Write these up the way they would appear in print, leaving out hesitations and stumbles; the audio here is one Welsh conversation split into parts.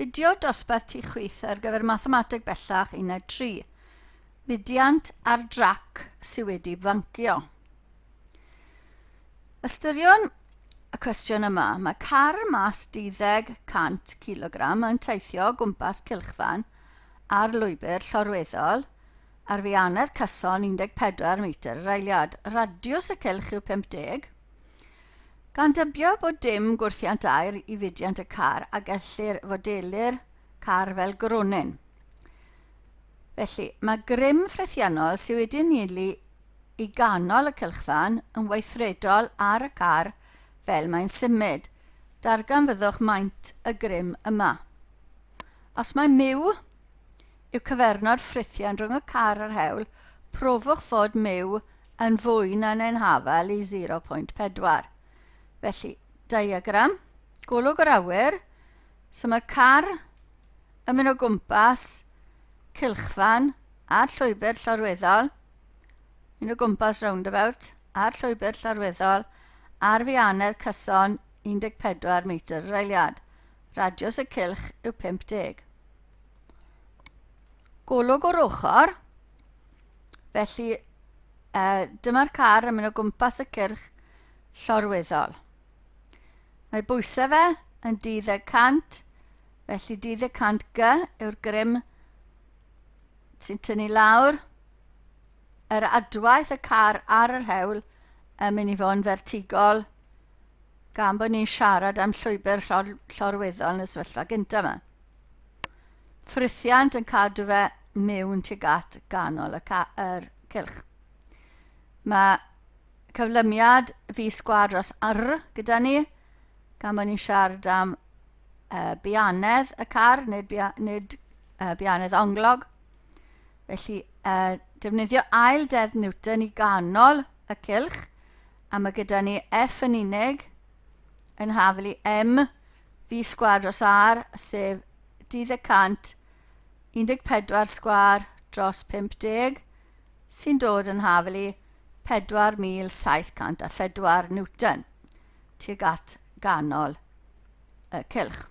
Fideo dosbarth tu chwith ar gyfer Mathemateg Bellach Uned 3. Mudiant ar drac sydd wedi fancio. Ystyriwn y cwestiwn yma. Mae car mas 200 kg yn teithio o gwmpas cylchfan ar lwybr llorweddol ar fianedd cyson 14 metr yr eiliad. Radiws y cylch yw 50. Gan dybio bod dim gwrthiant aer i fudiant y car a gellir fodelu'r car fel gronyn. Felly, mae grym ffrethiannol sydd wedi nilu i ganol y cylchfan yn weithredol ar y car fel mae'n symud. Darganfyddwch maint y grym yma. Os mae myw yw cyfernod ffrithiant rhwng y car a'r hewl, profwch fod myw yn fwy na neu'n hafal i 0.4. Felly, diagram, golwg yr awyr, so mae'r car yn mynd o gwmpas cylchfan a'r llwybr llorweddol, mynd o gwmpas roundabout a'r llwybr llorweddol a'r fianedd cyson 14 metr yr eiliad. Radiws y cylch yw 50. Golwg o'r ochr. Felly, uh, dyma'r car yn mynd o gwmpas y cyrch llorweddol. Mae bwysau fe yn 200, felly 200 G yw'r grym sy'n tynnu lawr. Yr adwaith y car ar yr hewl yn mynd i fod yn fertigol gan bod ni'n siarad am llwybr llor, llorweddol yn y sefyllfa gyntaf yma. Ffrithiant yn cadw fe mewn tuag at ganol y ca yr cylch. Mae cyflymiad V sgwar dros R gyda ni, gan bod ni'n siarad am uh, bianedd y car, nid, bia, nid uh, bianedd onglog. Felly, uh, defnyddio ail deddf Newton i ganol y cylch, a mae gyda ni F yn unig yn hafel i M V sgwâr dros R, sef 214 sgwâr dros 50, sy'n dod yn hafel i 4,704 Newton tuag at ganol y cylch.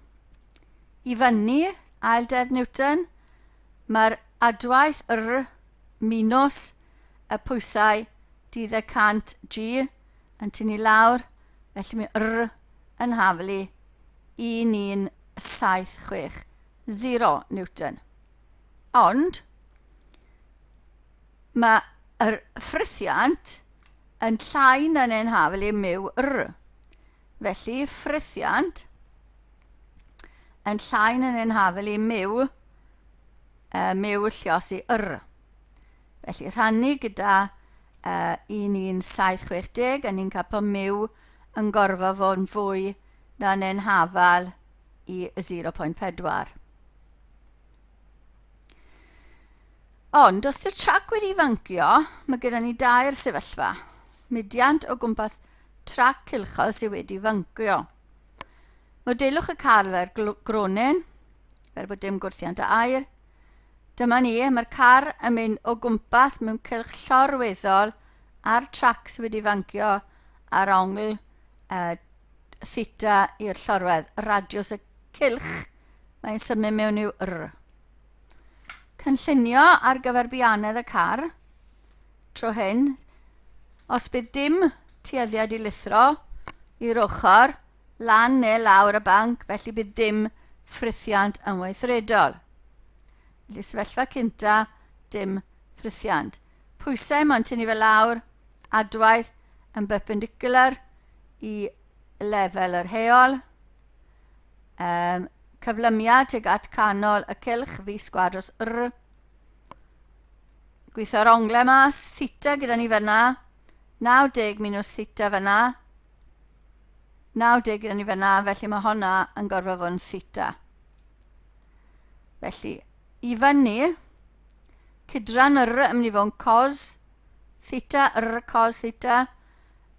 I fyny, ail deddf Newton, mae'r adwaith R minus y pwysau 200 G yn tynnu lawr, felly mae R yn haflu 11760 Newton. Ond mae yr ffrithiant yn llai na neu'n haflu myw R. Felly ffrithiant yn llai na neu'n haflu myw, uh, myw llios i R. Felly rhannu gyda uh, 11760 a ni'n cael po myw yn gorfod fod yn fwy na neu'n hafal i 0.4. Ond, os yw'r trac wedi fancio, mae gyda ni dair sefyllfa. Mudiant o gwmpas trac cylchol sydd wedi fancio. Modelwch y car fel gronyn, fel bod dim gwrthiant o aer. Dyma ni, mae'r car yn mynd o gwmpas mewn cylch llorweddol a'r trac sydd wedi fancio ar ongl uh, theta i'r llorwedd, radiws y cylch, mae'n symud mewn i'w r. Cynllunio ar gyfer bianedd y car, tro hyn, os bydd dim tueddiad i lithro i'r ochr, lan neu lawr y banc, felly bydd dim ffrithiant yn weithredol. Felly sefyllfa cynta, dim ffrithiant. Pwysau mae'n tynnu fe lawr, adwaith yn perpendicular i lefel yr heol. Um, cyflymiad tuag at canol y cylch, V sgwar dros R. Gweithio'r ongle mas, theta gyda ni fyna, 90 minus theta fyna, 90 gyda ni fyna, felly mae honna yn gorfod fod yn theta. Felly, i fyny, cydran yr yn mynd i fod yn cos theta, r cos theta,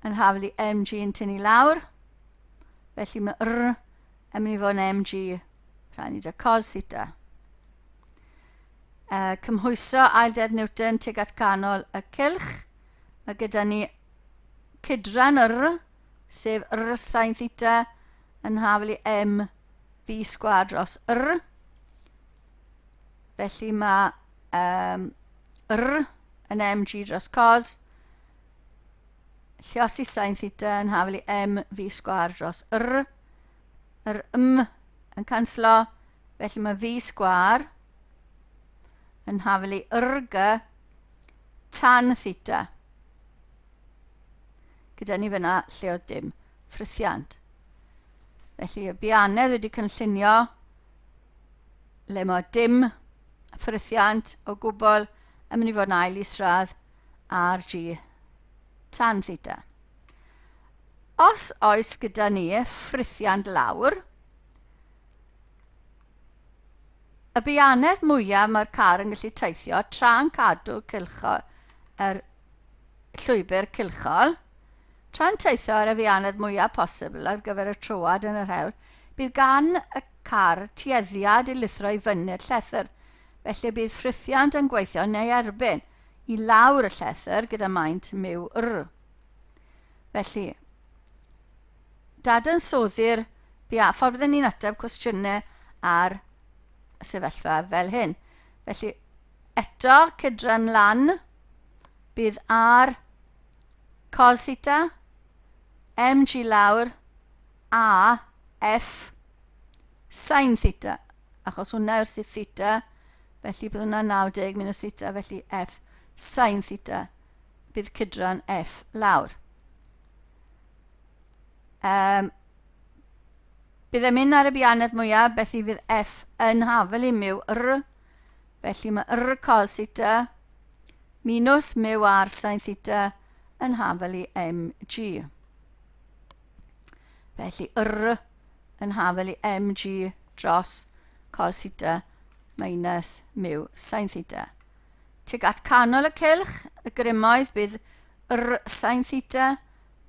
yn haflu mg yn tynnu lawr. Felly mae r yn mynd i fod yn mg rhannu da cos theta. Uh, cymhwyso ail deddf Newton tuag at ganol y cylch. Mae gyda ni cydran r, sef r sin theta, yn haflu m V sgwar dros R. Felly mae R yn mg dros cos. Lliosi sin theta yn hafel i m v sgwar dros R. Yr m yn canslo, felly mae v sgwar yn hafel i rg tan theta. Gyda ni fyna lle oedd dim ffrithiant. Felly y bianedd wedi cynllunio le mae dim ffrithiant o gwbl yn mynd i fod yn ail isradd RG tan theta. Os oes gyda ni ffrithiant lawr, y bianedd mwyaf mae'r car yn gallu teithio tra'n cadw cylcho, yr llwybr cylchol, tra'n teithio ar y fianedd mwyaf posibl ar gyfer y troad yn yr hewl, bydd gan y car tueddiad i lithro i fyny'r llethr, felly bydd ffrithiant yn gweithio neu erbyn i lawr y llethr gyda maint mu r. Felly, dadansoddi'r bia, ffordd byddwn ni'n ateb cwestiynau ar y sefyllfa fel hyn. Felly, eto, cydran lan, bydd R cos theta, mg lawr, a f sin theta. Achos hwnna yw'r syth theta, felly bydd hwnna 90 minus theta, felly f sin theta. Bydd cydran f lawr. Bydd e'n mynd ar y bianedd mwyaf, felly fydd f yn hafel i mu r. Felly mae r cos theta minus mu r sin theta yn hafel i mg. Felly r yn hafel i mg dros cos theta minus mu sin theta. Tuag at canol y cylch, y grymoedd bydd r sin theta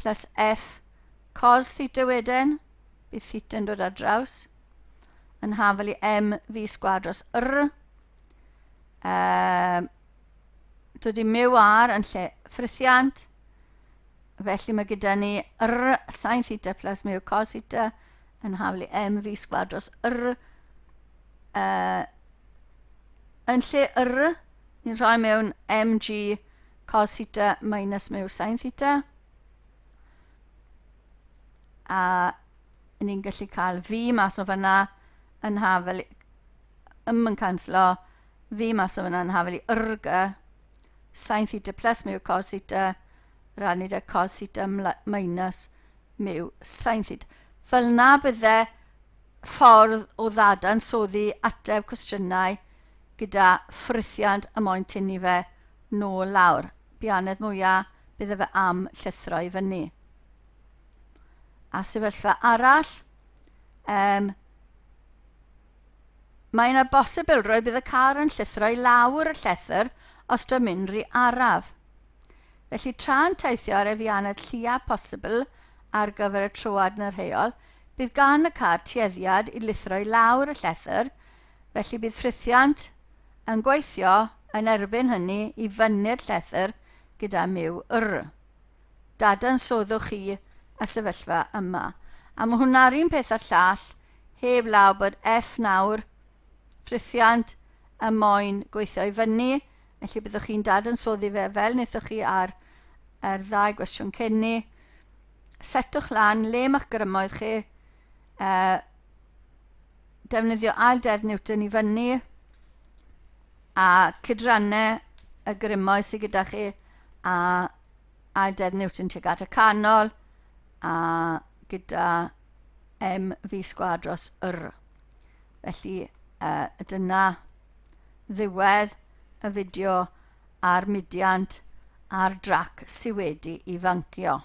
plus f cos theta wedyn, bydd theta yn dod ar draws, yn hafel i m v sgwar dros r. Dod i mu r yn lle ffrithiant, felly mae gyda ni r sin theta plus mu cos theta yn hafel i m v sgwar dros r. Yn lle r, ni'n rhoi mewn mg cos theta minus mu sin theta. A ni'n gallu cael v mas o fyna yn hafel, m yn canslo, v mas o fyna yn hafel i rg, sin theta plus mu cos theta, rannu da cos theta minus mu sin theta. Fel na bydde ffordd o ddadansoddi ateb cwestiynau gyda ffrithiant y moyn tynnu fe nôl lawr. Bianedd mwya, bydde fe am llithro i fyny. A sefyllfa arall, mae yna bosibilrwydd bydd y car yn llithro i lawr y llethr os dwi'n mynd rhy araf. Felly tra'n teithio ar y fianedd llia posibl ar gyfer y troad yn yr heol, bydd gan y car tueddiad i lithro i lawr y llethr, felly bydd ffrithiant yn gweithio yn erbyn hynny i fyny'r llethr gyda mu r. Dadansoddwch chi y sefyllfa yma. A mae hwnna'r un peth â'r llall, heb law bod F nawr, ffrithiant, y moyn gweithio i fyny, felly byddwch chi'n dadansoddi fe fel wnaethoch chi ar yr ddau gwestiwn cyn ni. Setwch lan le mae'ch grymoedd chi, defnyddio ail deddf Newton i fyny, a cydrannau y grymoedd sydd gyda chi, a ail deddf Newton tuag at y canol, a gyda m v sgwâr dros r. Felly, dyna ddiwedd y fideo a'r mudiant a'r drac sydd wedi i fancio.